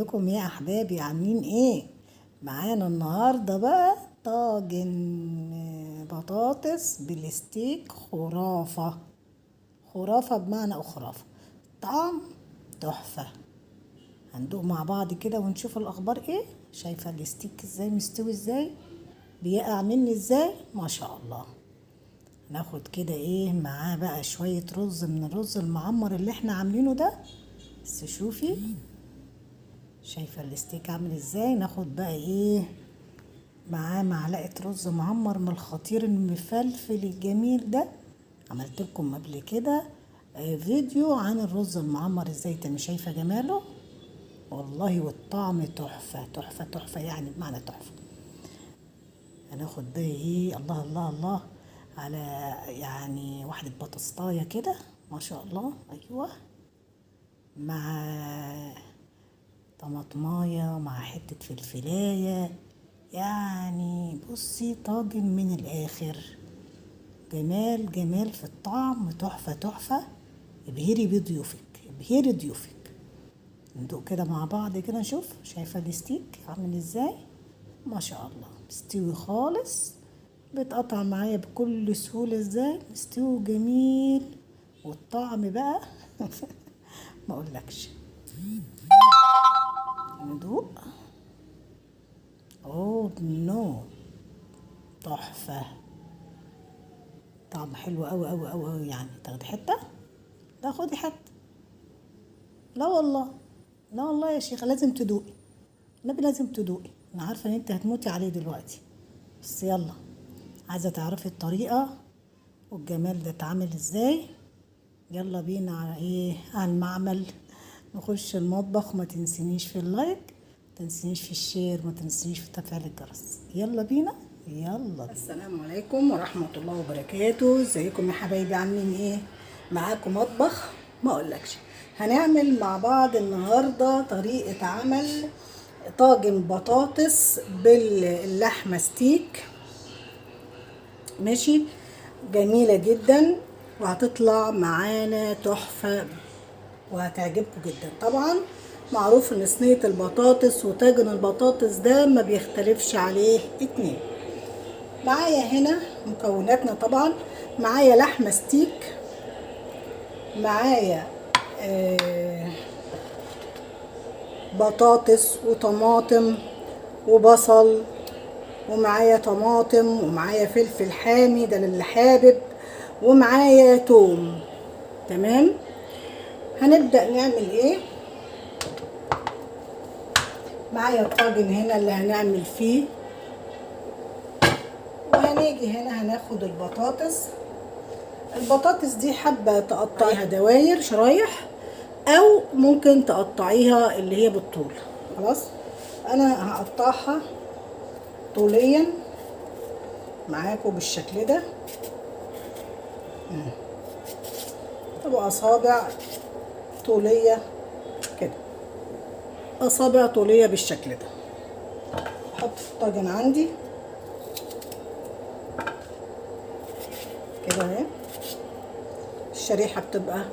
ازيكم يا احبابي؟ عاملين ايه معانا النهارده؟ بقى طاجن بطاطس بالستيك، خرافه خرافه بمعنى خرافه، طعم تحفة. هندوق مع بعض كده ونشوف الاخبار ايه. شايفه الستيك ازاي مستوي، ازاي بيقع مني ازاي، ما شاء الله. ناخد كده ايه معاه بقى شوية رز من الرز المعمر اللي احنا عاملينه ده. بس شوفي شايفه الستيك عامل ازاي. ناخد بقى ايه معاه معلقه رز معمر من الخطير المفلفل الجميل ده. عملت لكم قبل كده فيديو عن الرز المعمر ازاي تاني. شايفه جماله والله، والطعم تحفة تحفة تحفة، يعني بمعنى تحفة. هناخد بقى ايه، الله الله الله، على يعني واحدة بطاطسايه كده ما شاء الله. ايوه، مع طماطمايه مع حتة فلفلايه، يعني بصي طاجن من الاخر. جمال جمال في الطعم، تحفة تحفة. ابهري بضيوفك، ابهري ضيوفك. ندوق كده مع بعض كده نشوف. شايفه الستيك عامل ازاي؟ ما شاء الله، مستوي خالص، بيتقطع معايا بكل سهولة ازاي، مستوي جميل، والطعم بقى ما اقولكش. ندوق. oh no، تحفة، طعم حلو قوي قوي قوي قوي. يعني تاخدي حتة؟ لا خدي حتة. لا والله، لا والله يا شيخة لازم تدوقي، النبي لازم تدوقي. انا عارفة ان انت هتموتي عليه دلوقتي، بس يلا، عايزة تعرفي الطريقة والجمال ده اتعمل ازاي؟ يلا بينا على ايه، على المعمل. نخش المطبخ. ما تنسينيش في ال like، ما تنسينيش في ال share، ما تنسينيش في تفعيل الجرس. يلا بينا، يلا بينا. السلام عليكم ورحمة الله وبركاته. ازيكم يا حبايبي، عاملين ايه؟ معاكم مطبخ ما اقولكش. هنعمل مع بعض النهارده طريقة عمل طاجن بطاطس باللحمة ستيك، ماشي؟ جميلة جدا وهتطلع معانا تحفة وهتعجبكم جدا. طبعا معروف ان صينية البطاطس وطاجن البطاطس ده ما بيختلفش عليه اتنين. معايا هنا مكوناتنا، طبعا معايا لحمة ستيك، معايا بطاطس وطماطم وبصل، ومعايا طماطم ومعايا فلفل حامي ده للي حابب، ومعايا توم. تمام، هنبدأ نعمل ايه. معايا الطاجن هنا اللي هنعمل فيه، وهنيجي هنا هناخد البطاطس. البطاطس دي حابة تقطعيها دواير شرايح، او ممكن تقطعيها اللي هي بالطول. خلاص، انا هقطعها طوليا معاكم بالشكل ده، تبقى اصابع طولية كده، اصابع طولية بالشكل ده. احط في الطاجن عندي كده اهي. الشريحة بتبقى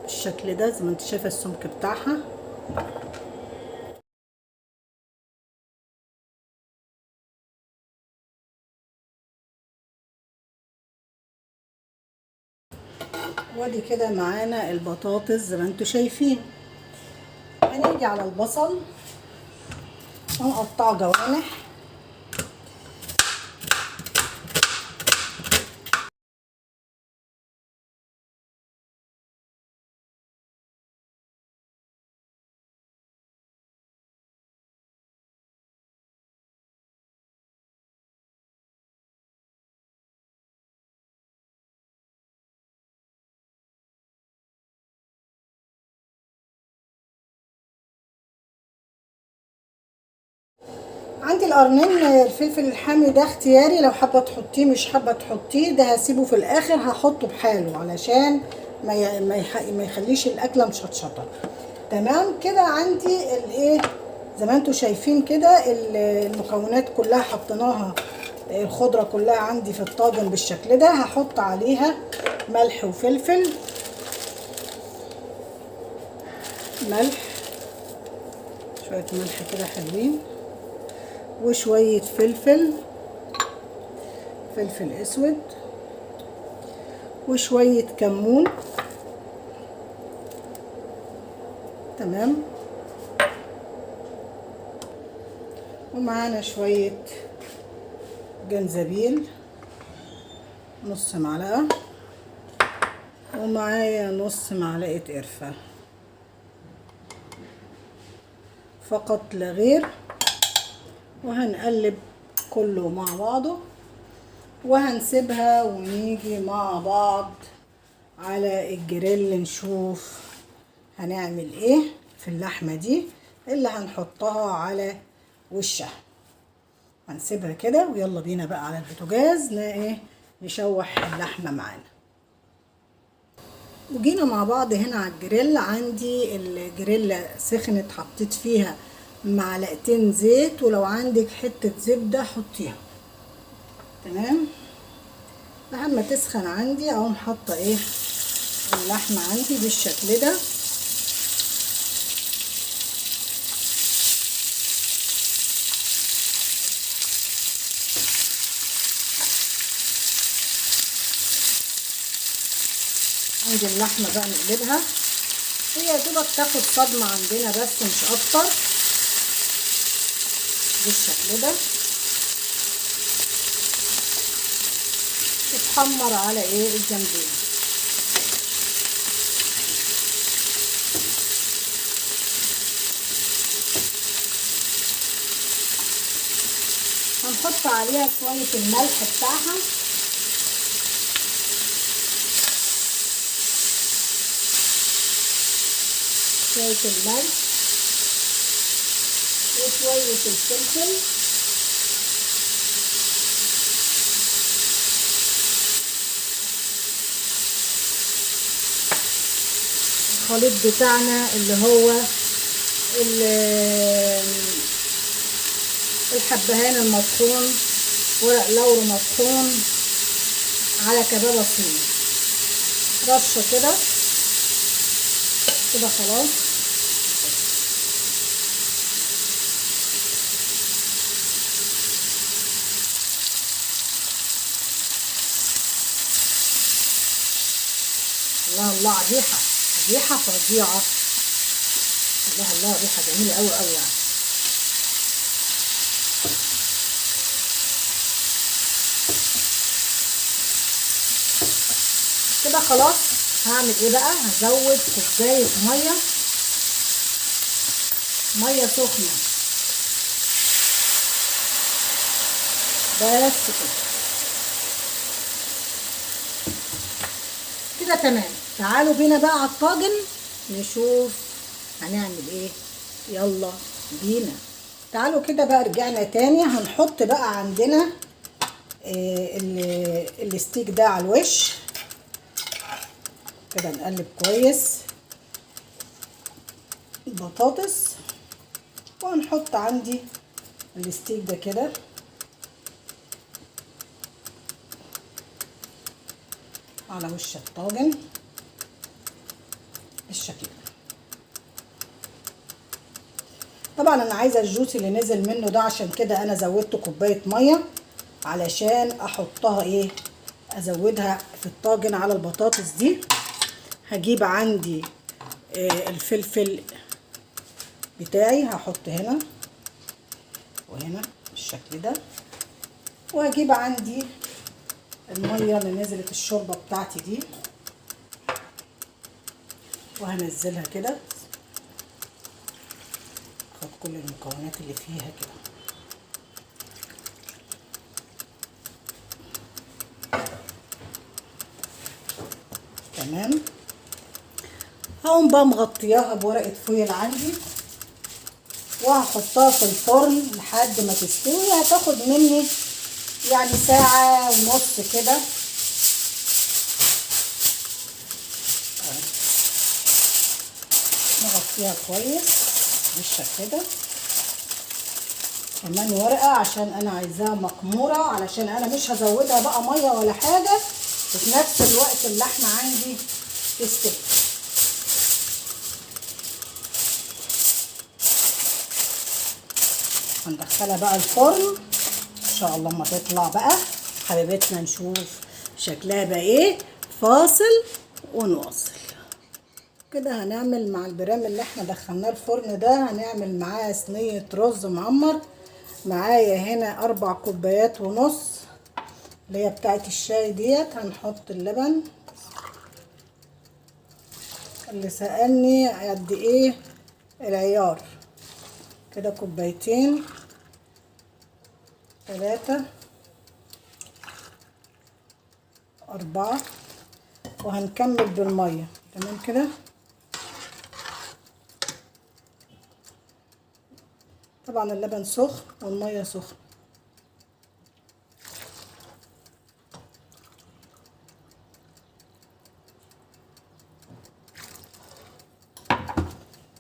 بالشكل ده زي ما انت شايفة السمك بتاعها. وادي كده معانا البطاطس زي ما انتوا شايفين. هنيجي على البصل ونقطعه جوانح. عندي القرنين الفلفل الحامي ده اختياري، لو حابة تحطيه مش حابة تحطيه، ده هسيبه في الاخر، هحطه بحاله علشان ما يخليش الاكلة مشطشطه. تمام كده. عندي الايه زي ما انتم شايفين كده المكونات كلها حطيناها، الخضرة كلها عندي في الطاجن بالشكل ده. هحط عليها ملح وفلفل، ملح شوية ملح كده حلوين، وشوية فلفل، فلفل اسود، وشوية كمون. تمام. ومعانا شوية جنزبيل، نص معلقة، ومعايا نص معلقة قرفة فقط لا غير. وهنقلب كله مع بعضه، وهنسيبها ونيجي مع بعض على الجريل نشوف هنعمل ايه في اللحمة دي اللي هنحطها على وشها. هنسيبها كده ويلا بينا بقى على البوتاجاز ايه نشوح اللحمة معانا. وجينا مع بعض هنا على الجريل. عندي الجريل سخنت، حطيت فيها معلقتين زيت، ولو عندك حتة زبدة حطيها. تمام. لحد ما تسخن عندي اقوم حاطه ايه اللحمة عندي بالشكل ده. عندي اللحمة بقى نقلبها، هي يا دوبك تاخد صدمة عندنا بس مش اكتر بالشكل ده. تتحمر على ايه الجنبين. هنحط عليها شوية الملح بتاعها، شوية الملح وشوية الفلفل. الخليط بتاعنا اللي هو الحبهان المطحون، ورق لورا مطحون، على كبابة صيني، رشة كده كده خلاص. الله الله، ريحة ريحة فظيعة، الله الله، ريحة جميلة أوي أوي يعني. كده خلاص. هعمل ايه بقى؟ هزود كوباية مية، مية سخنة بس كده كده. تمام. تعالوا بينا بقى على الطاجن نشوف هنعمل ايه. يلا بينا. تعالوا كده بقى، رجعنا تاني. هنحط بقى عندنا الستيك ده على الوش كده، نقلب كويس البطاطس، وهنحط عندي الستيك ده كده على وش الطاجن بالشكل ده. طبعا انا عايزه الجوس اللي نزل منه ده، عشان كده انا زودت كوباية مية علشان احطها ايه، ازودها في الطاجن على البطاطس دي. هجيب عندي الفلفل بتاعي، هحط هنا وهنا بالشكل ده، وهجيب عندي المية اللي نزلت الشوربة بتاعتي دي وهنزلها كده، اخد كل المكونات اللي فيها كده. تمام. هقوم بقى مغطياها بورقة فويل عندي، وهحطها في الفرن لحد ما تستوي. هتاخد مني يعني ساعة ونص كده. نغطيها كويس بالشكل ده، كمان ورقة عشان انا عايزاها مقمورة، علشان انا مش هزودها بقى مية ولا حاجة، وفي نفس الوقت اللحمة عندي تستوي. هندخلها بقى الفرن ان شاء الله ما تطلع بقى حبيبتنا، نشوف شكلها بقى ايه. فاصل ونواصل. كده هنعمل مع البرام اللي احنا دخلناه الفرن ده، هنعمل معاه صينية رز معمر. معايا هنا 4 كوبايات ونص اللي هي بتاعت الشاي ديت. هنحط اللبن. اللي سألني قد ايه العيار، كده كوبايتين، 3، 4، وهنكمل بالمية. تمام كده. طبعا اللبن سخن والمية سخنة.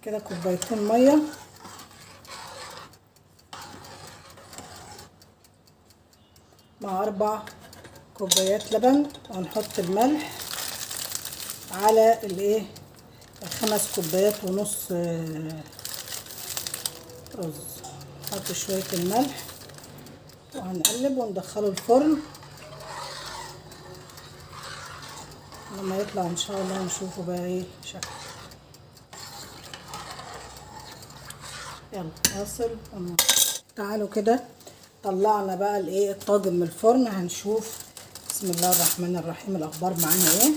كده كوبايتين مية، مع 4 كوبايات لبن، وهنحط الملح على الايه 5 كوبايات ونص رز. نحط شوية الملح وهنقلب وندخله الفرن. لما يطلع ان شاء الله نشوفه بقى ايه شكله. يلا فاصل. تعالوا كده طلعنا بقى الايه الطاجن من الفرن، هنشوف بسم الله الرحمن الرحيم الاخبار معانا ايه.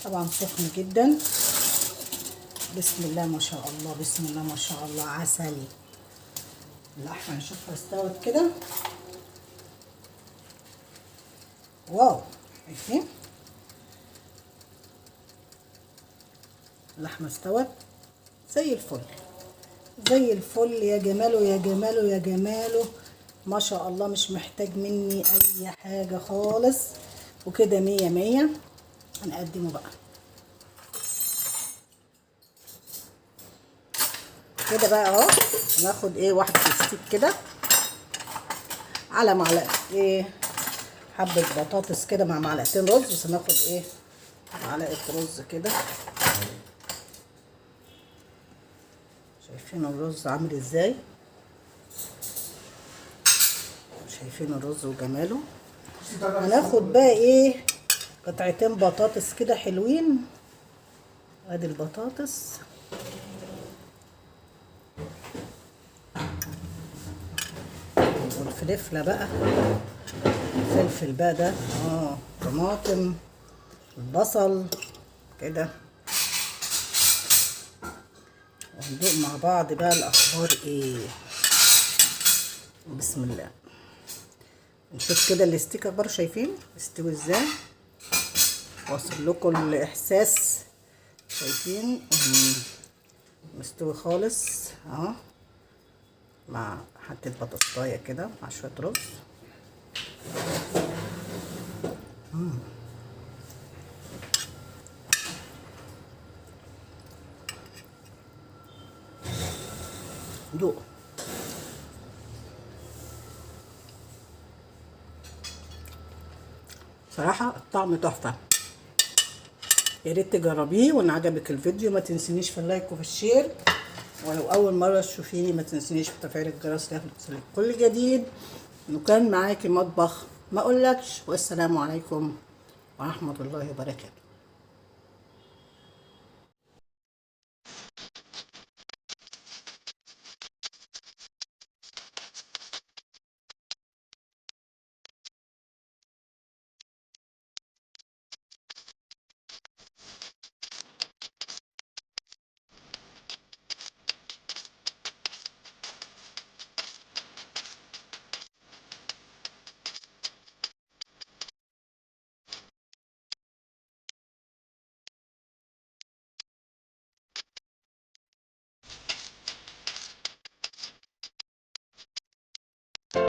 طبعا سخن جدا، بسم الله ما شاء الله، بسم الله ما شاء الله، عسل. اللحمة نشوفها استوت كده، واو، شايفين اللحمة استوت زي الفل زي الفل. يا جماله يا جماله يا جماله، ما شاء الله، مش محتاج مني اي حاجة خالص. وكده 100 100. هنقدمه بقى كده بقى اهو. هناخد ايه واحدة ستيك كده على معلقه ايه حبه بطاطس كده مع معلقتين رز، بس هناخد ايه معلقه رز كده. شايفين الرز عامل ازاي؟ شايفين الرز وجماله. هناخد بقى ايه قطعتين بطاطس كده حلوين. ادي البطاطس، والفلفله بقى، الفلفل بقى ده طماطم، البصل كده. وندوق مع بعض بقى الاخبار ايه. بسم الله. نشوف كده الاستيك اخبار، شايفين استوي ازاي؟ واصل لكم الاحساس، شايفين مستوي خالص اهو، مع حتة بطاطسايه كده مع شوية رز. دوق. صراحة الطعم تحفة، يا ريت تجربيه. وان عجبك الفيديو ما تنسينيش في ال like وفي ال share، ولو اول مرة تشوفيني ما تنسينيش في تفعيل الجرس ليصلك كل جديد. وكان معاكي مطبخ ما اقولكش، والسلام عليكم ورحمة الله وبركاته.